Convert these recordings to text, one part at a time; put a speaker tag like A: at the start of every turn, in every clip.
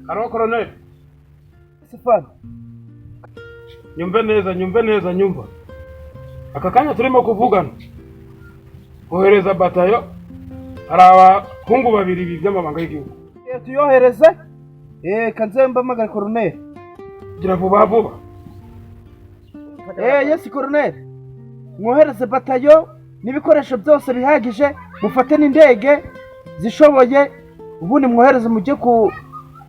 A: Haro Colonel.
B: Sifani.
A: Nyumve neza, nyumve neza, nyumva. Aka kanya turimo kuvugana. Kohereza batayo hari abahungu babiri bibye amabanga y'igihugu.
B: Tuyohereze? Kanze mbamagare Colonel.
A: Gira vuba vuba.
B: Yes Colonel. Mwohereze batayo n'ibikoresho byose bihagije, mufate n'indege zishoboye, ubundi mwohereze mujye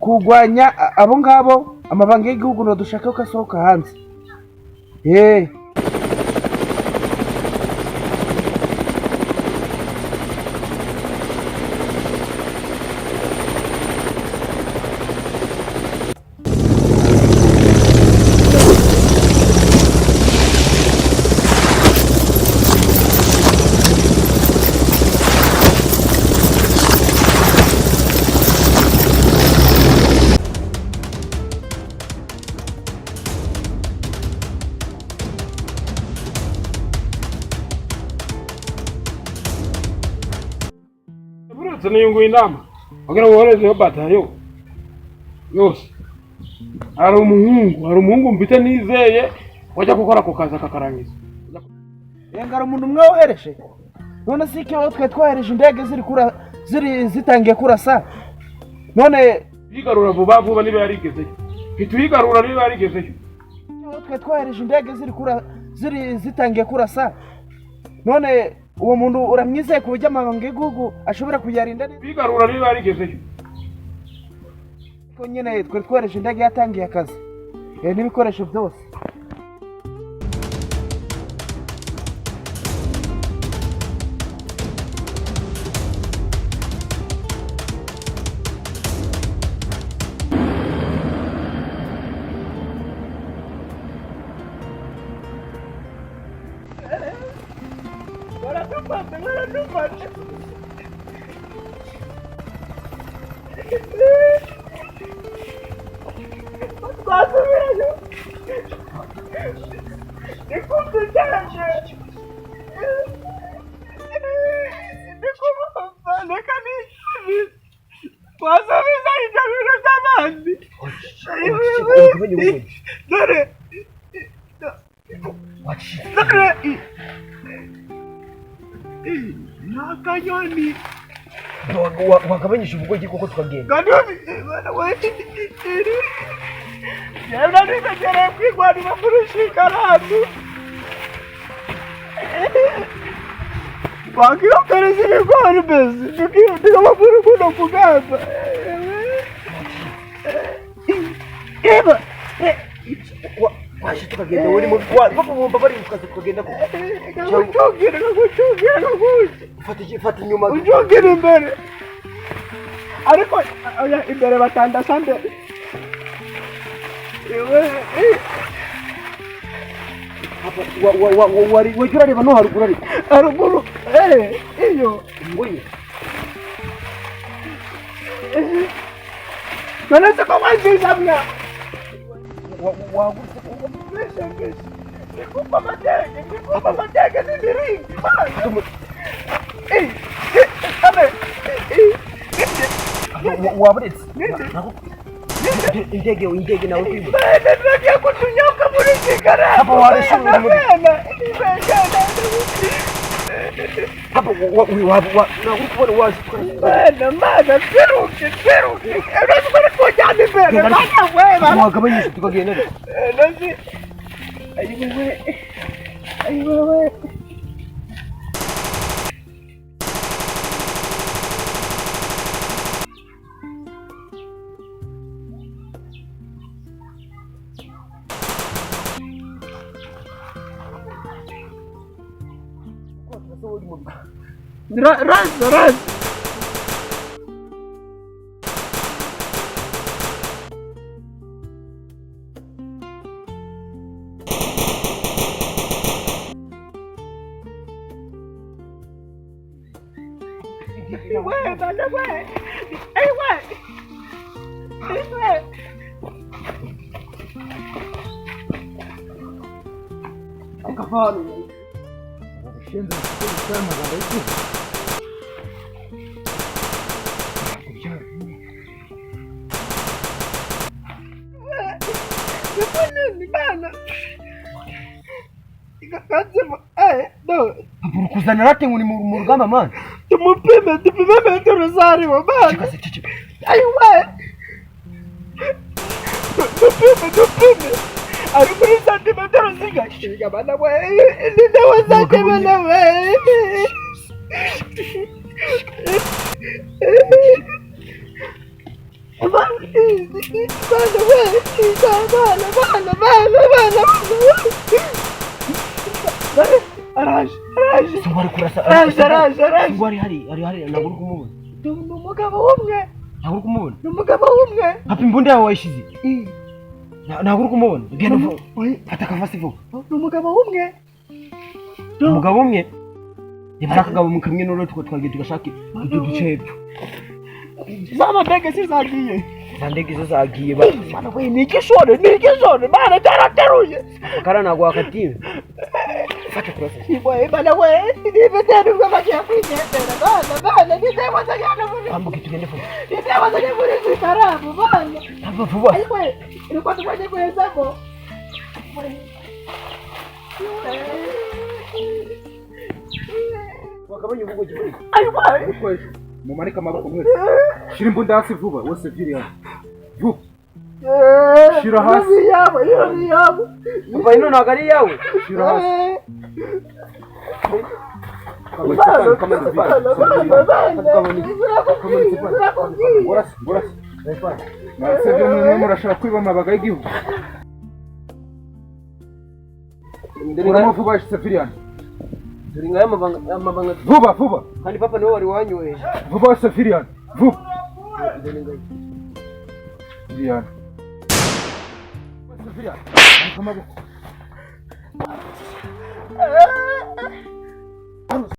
B: kugwanya abo ngabo amabanga y'igihugu no dushaka ko asohoka hanze.
A: Buretse niyunguye inama kugira ngo woherezeyo batayo yose. Hari umuhungu mfite nizeye wajya gukora ako kazi akakarangiza.
B: Ngara umuntu umwe wohereje. None si icyo twe twohereje indege ziri zitangiye kurasa. None
A: yigarura vuba vuba niba yarigezeyo. Ntituyigarura niba yarigezeyo.
B: Twe twohereje indege ziri zitangiye kurasa. None uwo muntu uramwizeye ku buryo amabanga y'igihugu ashobora kuyarinda neza?
A: Bigarura niba yarigezeyo.
B: Ko nyine twe twohereje indege yatangiye akazi n'ibikoresho byose.
C: Nakanyoni
D: wagabanyije ubugoryi koko tukagenda.
C: Yewe nimegereye kwigwanira kurushikaratu wakiyokereza ibigori mbese tukababura kuno kugamba. Eba
D: waje tukagenda uri mu wumva bari tukaza tukagenda ko
C: kagucungira
D: fata inyuma
C: ucungira imbere ariko imbere batandasa mbere.
D: Wari wajya urareba no haruguru ariko
C: haruguru iyo
D: ngoye
C: none se ko mwanziza mwa
D: wagutse
C: ndikupa amateke n'imiringi.
D: Waburetse indege nawe kwibura.
C: Nagiye kutunyoka muri kigarama.
D: Papa wareshura muri. Papa wa uri kubona waje
C: tukana. Mana twiruke. Urazi ko kujyana imbere. Mana we
D: wagabanyije tukagenda.
C: Nazi. Ayiwe. Raz. Iwe.
D: Akavano.
E: Ushinzwe gukora amagambo y'igihugu.
D: Yakuzanira ate ngo ni mu rugamba man?
C: Tumupime, tupime metero zariho man.
D: Ceceka ceceka.
C: Ayiwe. Tupime, tupime. Ari kuri santimetero zingahe? Bana we, ni we santimetero we. Bana we, bana, bana, bana, bana. Araje, araje.
D: Singwa ari kurasa.
C: Araje, araje, araje.
D: Singwa ari hari, ari hari, ntabwo uri kumubona.
C: Ni umugabo w'umwe.
D: Ntabwo uri kumubona.
C: Ni umugabo w'umwe.
D: Papa imbunda yawe wayishize. Ntabwo uri kumubona. Genda vuba. Fata akavasi vuba.
C: Ni umugabo w'umwe.
D: Umugabo umwe. Niba ari akagabo kamwe n'urwo twagiye tugashaka uduce hepfo.
C: Za ndege zizagiye.
D: Za ndege zo zagiye ba.
C: Bana we, ni igishoro, ni igishoro. Bana cyarateruye.
D: Kara ntabwo wakatiwe. Fata kurasa.
C: Iwe bana we, ni bitero bagiye kwigendera. Bana, bana, ni ndebo zagana muri.
D: Ambuke tugende vuba.
C: Ni ndebo zagana muri zikaramu bana.
D: Papa vuba.
C: Ayiwe, ilikuwa tukwaje kuwezako.
D: Wakabonye uvugo kivuye.
C: Ayiwe.
E: Mumanike amaboko mwese. Shira imbunda hasi vuba, wose viri hano. Vuba. Shira hasi.
C: Yabo, yabo.
D: Papa ino ntabwo ari iyawe.
E: Shira hasi. Mwe murashaka kwiba amabaga y'igihugu. Kuramo vuba Sefirian.
D: Dore ngaya amabanga.
E: Vuba vuba.
D: Kandi papa niwe wari wanyoheje.
E: Vuba Sefirian. Vuba. Sefirian. Sefirian. Amaboko.